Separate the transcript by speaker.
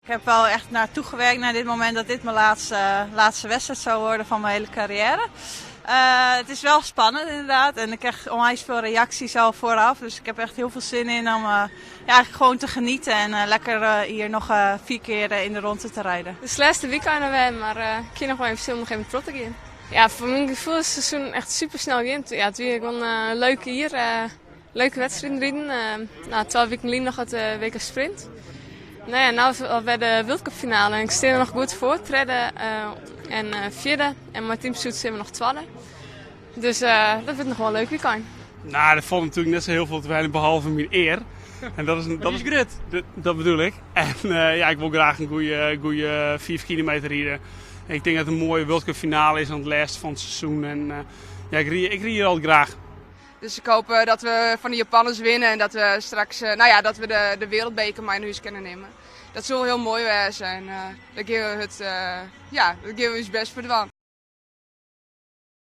Speaker 1: Ik heb wel echt naartoe gewerkt naar dit moment dat dit mijn laatste wedstrijd zou worden van mijn hele carrière. Het is wel spannend inderdaad en ik krijg onwijs veel reacties al vooraf. Dus ik heb echt heel veel zin in om ja, eigenlijk gewoon te genieten en lekker hier nog vier keer in de ronde te rijden.
Speaker 2: Het is het laatste weekend alweer, maar ik kan nog wel even zin om nog even trots te gaan. Ja, voor mijn gevoel is het seizoen echt super snel gaan. Ja, het was gewoon leuk hier, leuke wedstrijden rijden. Nou, 12 weken geleden nog het WK Sprint. Nou ja, nou is het alweer de World Cup finale en ik sta er nog goed voor. Tweede en vierde. En mijn team zijn we nog tweede. Dus dat wordt nog wel een leuk weekend.
Speaker 3: Nou, dat valt natuurlijk net zo heel veel te weinig, behalve mijn eer. En dat is
Speaker 4: grut.
Speaker 3: Dat bedoel ik. En ja, ik wil graag een goede 5 kilometer rijden. Ik denk dat het een mooie World Cup finale is aan het laatste van het seizoen. En ja, ik rijd hier altijd graag.
Speaker 5: Dus ik hoop dat we van de Japanners winnen en dat we straks nou ja, dat we de wereldbeker maar in huis kunnen nemen. Dat zal heel mooi zijn. Daar geven we het, ja, daar geven we ons best voor de.